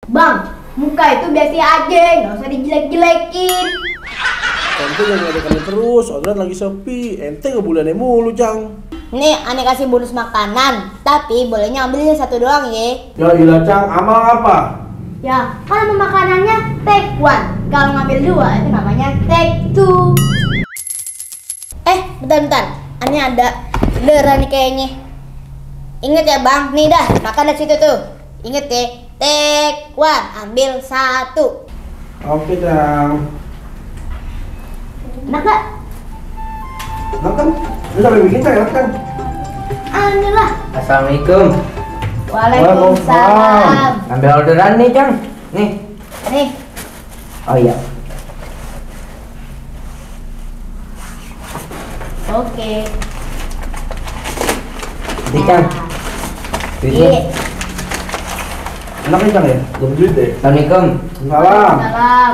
Bang, muka itu biasa aja, nggak usah dijelek-jelekin. Ente jangan ngedeketin terus, orderan lagi sepi. Ente ngebulannya mulu, Cang. Nih, aneh kasih bonus makanan, tapi bolehnya ambilnya satu doang ya. Ya ilah, Cang, amal apa? Ya, kalau makanannya take one. Kalau ngambil dua, itu namanya take two. Bentar. Ini ada beneran nih kayaknya. Ingat ya bang, nih dah, makan dari situ tuh. Ingat ya, take one, ambil satu. Oke, Cang. Enak gak? Makan. Lu sampai bikin saya makan. Alhamdulillah. Assalamualaikum. Waalaikumsalam. Ambil orderan nih, Cang. Nih. Nih, Oh iya. oke. Nih, Cang. Duitnya. Iya. Enak nih, Cang ya? Belum duit deh. Assalamualaikum. Salam. Salam.